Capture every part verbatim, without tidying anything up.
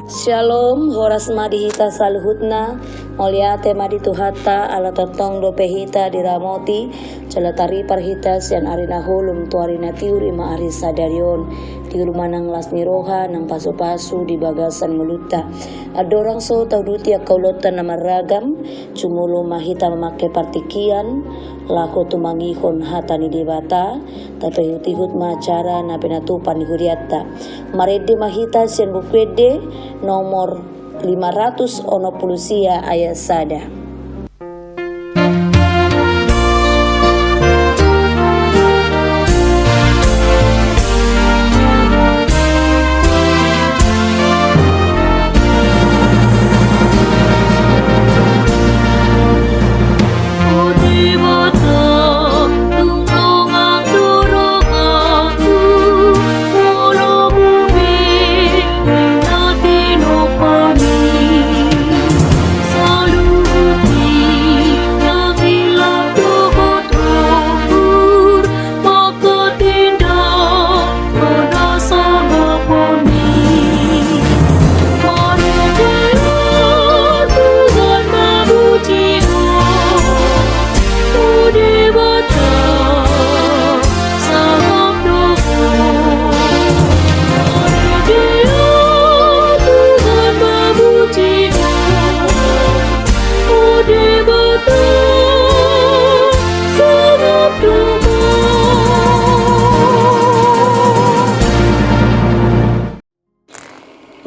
Syalom, horas ma di hita saluhutna. Mauliate ma di Tuhanta, ala tongtong dope hita diramoti, jala taripar hita sian ari na holom tu ari na tiur, i ma ari sadari on. Tiur manang las ni roha nang pasupasu di bagasan ngolunta. Andorang so tauduti angka ulaonta na marragam, jumolo ma hita mamangke partingkian, laho tumangihon hata ni Debata, tapaihutihut ma acara na pinatupa ni hurianta. Marende ma hita sian Buku Ende nomor lima ratus onom pulu sia, ayat sada.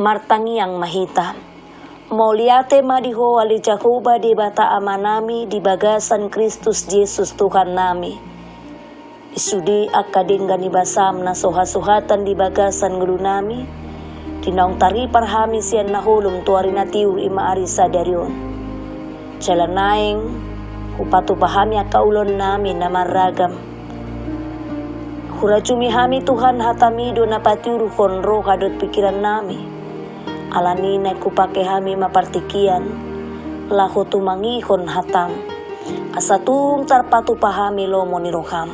Martangiang ma hita. Mauliate ma di Ho ale Jahowa Debata Amanami di bagasan Kristus Jesus Tuhannami. Di sude angka denggan ni basaM na so hasuhatan di bagasan ngolunami, di naung taripar hami sian na holom tu ari na tiur, i ma ari sadari on. Jala naeng hupatupa hami angka ulaonnami na marragam. Hurajumi hami Tuhan, hataMi do na patiuruhon roha dohot pingkirannami. Alani naeng hupangke hami ma partingkian, laho tumangihon hataM, asa tung tarpatupa hami lomo ni rohaM.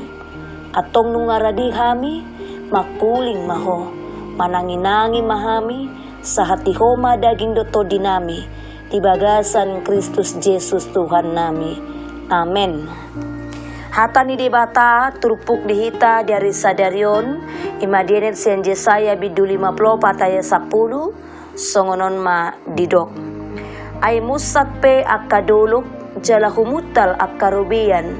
Antong nunga rade hami, mangkuling ma Ho, mananginangi ma hami, sahat di Ho ma daging dohot tondinami, di bagasan Kristus Jesus Tuhannami. Amen. Hata ni Debata turpuk di hita di ari sadari on, i ma dienet sian Jesaya bindu lima pulu opat ayat sampulu, songon on ma didok. Ai munsat pe angka dolok, jala humuntal angka robean,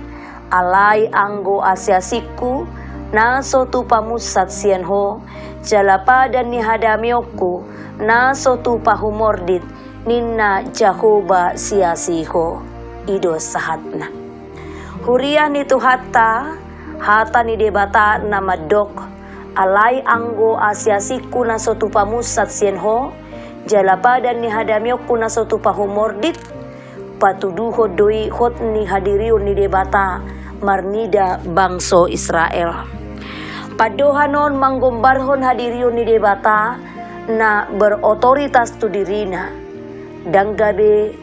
alai anggo asiasingku, na so tupa munsat sian Ho, jala padan ni hadameonku, na so tupa humordit, ninna Jahowa siasi Ho. I do sahatna. Huria ni Tuhanta, hata ni Debata na mandok, alai anggo asiasingku na so tupa munsat sian Ho, jala padan ni hadameonku na so tupa humordit, patuduhon do i hot ni hadirion ni Debata marnida bangso Israel. Pandohan on manggombarhon hadirion ni Debata na berotoritas tu dirina. Ndang gabe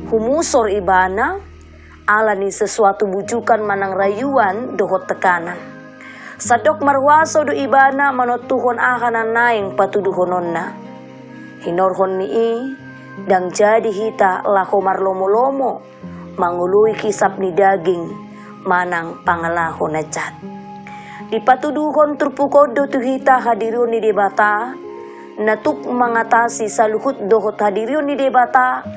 humusor ibana, ala ni sesuatu bujukan manang rayuan dohot tekanan. Sandok marhuaso do ibana manontuhon aha na naeng patuduhononna. Hinorhon ni i, ndang jadi hita laho marlomolomo, mangoloi hisap ni daging, manang pangalaho na jat. Dipatuduhon turpuk on do tu hita hadirion ni Debata, na tuk mangatasi saluhut dohot hadirion ni Debata,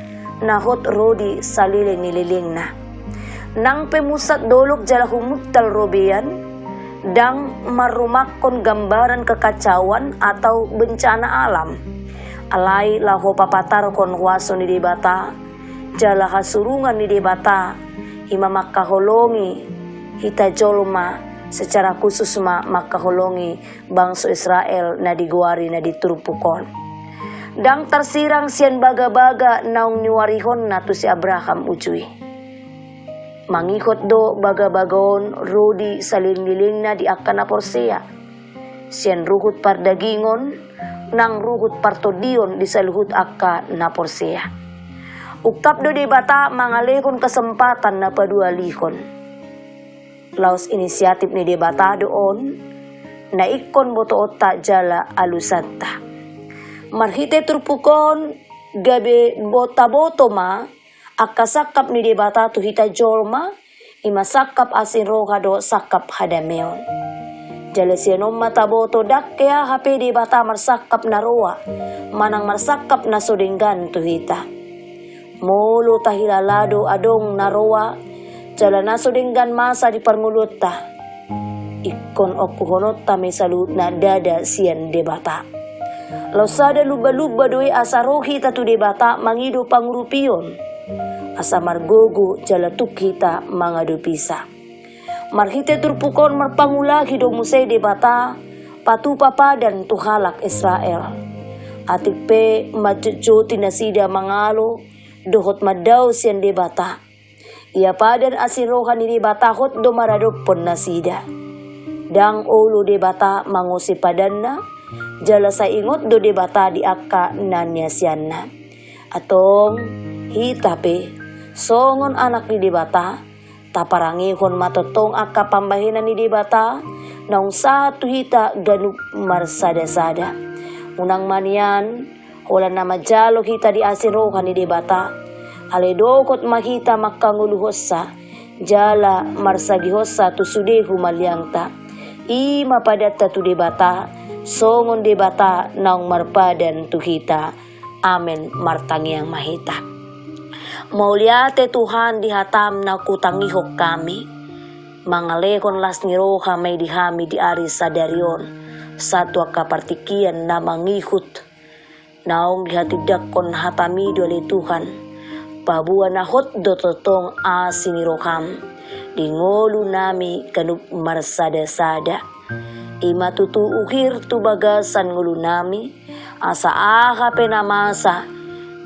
na hot ro di saleleng ni lelengna. Nang pe munsat dolok jala humuntal robean, ndang marrumangkon gambaran kekacauan atau bencana alam. Alai laho papatarhon huaso ni Debata, jala hasurungan ni Debata, i ma mangkaholongi hita jolma, secara khusus ma mangkaholongi bangso Israel na digoari na di turpuk on. Ndang tarsirang sian bagabaga naung niuarihonna tu si Abraham uju i. Mangihut do bagabaga on ro di saleleng ni lelengna di angka na porsea. Sian ruhut pardagingon, nang ruhut partondion di saluhut angka na porsea. Ungkap do Debata mangalehon kesempatan na paduahalihon. Laos inisiatif ni Debata do on, na ingkon botoonta jala alusanta. Marhite turpuk on gabe bo-, taboto ma angka sangkap ni Debata tu hita jolma, i ma sangkap asi ni roha dohot sangkap hadameon. Jala sian on ma taboto ndang hea hape Debata marsangkap na roa manang marsangkap na so denggan tu hita. Molo tahilala do adong na roa jala na so denggan masa di parngoluonta, ingkon ongkuhononta ma i saluhutna ndada sian Debata. Laos sada lumba-lumba do i asa ro hita tu Debata mangido pangurupion, asa margogo jala tuk hita mangadopisa. Marhite turpuk on marpangulahi do muse Debata patupa padan tu halak Israel. Atik pe manjotjoti nasida mangalo dohot mandao sian Debata. Ia padan asi ni roha ni Debata hot do maradophon nasida. Ndang olo Debata mangose padanna, jala sai ingot do Debata di angka na niasianna. Antong, hita pe, songon anak ni Debata, taparangehon ma tongtong angka pambahenan ni Debata, naung sahat tu hita ganup marsada-sada. Unang ma nian, holan na manjalo hita di asi ni roha ni Debata, alai dohot ma hita mangkangoluhonsa, jala marsagihonsa tu sude humaliangta. I ma padanta tu Debata, songon Debata naung marpadan tu hita. Amen, martangiang ma hita. Mauliate Tuhan di hataM na hutangihon hami. Mangalehon las ni roha ma i di hami di ari sadari on, sahat tu angka partingkian na mangihut. Naung dihatindangkon hataMi do ale Tuhan, paboa na hot do tongtong asi ni rohaM di ngolunami ganup marsada-sada. I ma tutu uhir tu bagasan ngolunami, asa aha pe na masa,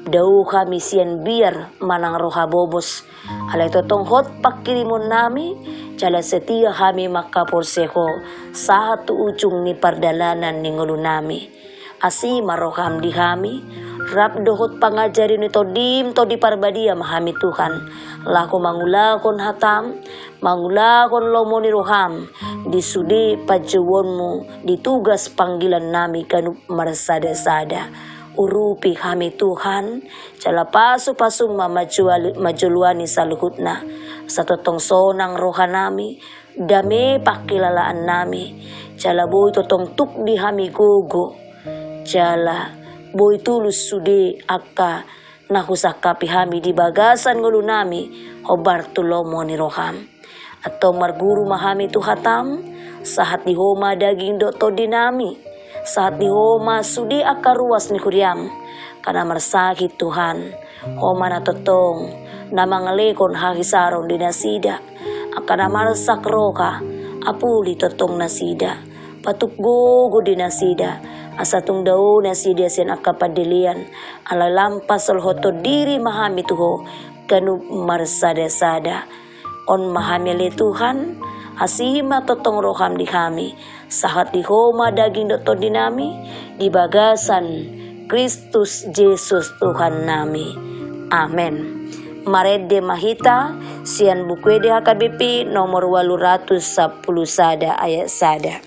dao hami sian biar manang roha bobos, alai tongtong hot panghirimonnami, jala setia hami manghaporseai Ho sahat tu ujung ni pardalanan ni ngolunami. Asi ma rohaM di hami, rap dohot pangajari ni TondiM, Tondi Parbadia ma hami Tuhan, laho mangulahon hataM, mangulahon lomo ni rohaM di sude panjouonMu di tugas panggilannami ganup marsada-sada. Urupi hami Tuhan, jala pasu-pasuM ma manjua-, manjoloani saluhutna. Asa tongtong sonang rohanami, dame panghilalaannami, jala boi tongtong tuk di hami gogo, jala boi tulus sude angka na husangkapi hami di bagasan ngolunami, hombar tu lomo ni rohaM. Antong marguru ma hami tu hataM, sahat di Ho ma daging dohot tondinami, sahat di Ho ma sude angka ruas ni huriaM, angka na marsahit Tuhan, Ho ma na tongtong na mangalehon hahisaron di nasida, angka na marsak roha, apuli tongtong nasida, patuk gogo di nasida, asa tung dao nasida sian angka pandelean, alai lam pasolhothon diri ma hami tu Ho, ganup marsada-sada. On ma hami ale Tuhan, asi ma tongtong rohaM di hami, sahat di Ho ma daging dohot tondinami, di bagasan Kristus Jesus Tuhannami. Amen. Marende ma hita sian Buku Ende H K B P nomor ualu ratus sampulu sada ayat sada.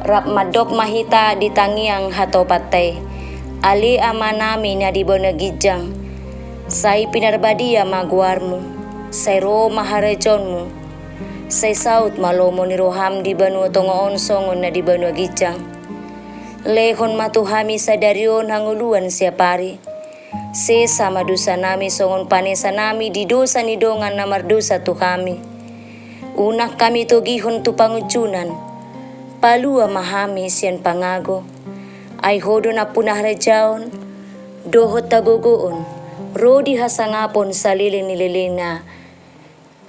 Rap mandok ma hita di tangiang hatopanta i. Ale Amanami na di banua ginjang, sai pinarbadia ma goarMu, sai ro ma harajaonMu, Sai saut ma lomo ni roham di banua tonga on songon na di banua ginjang. Lehon ma tu hami sadari on hangoluan siapari. Sesa ma dosanami songon panesanami di dosa ni dongan na mardosa tu hami. Unang hami togihon tu pangunjunan. Palua ma hami sian pangago. Ai Ho do nampuna harajaon, dohot hagogoon, ro di hasangapon saleleng ni lelengna.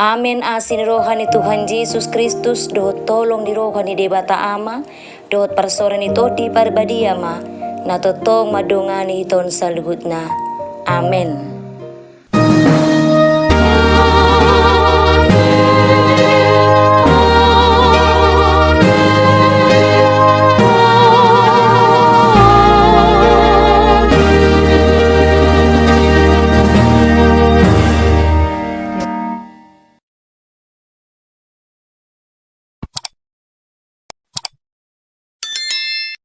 Amen. Asi ni roha ni Tuhan Jesus Kristus, dohot holong ni roha ni Debata Ama, dohot parsaoran ni Tondi Parbadia ma na tongtong mandongani hita on saluhutna. Amen.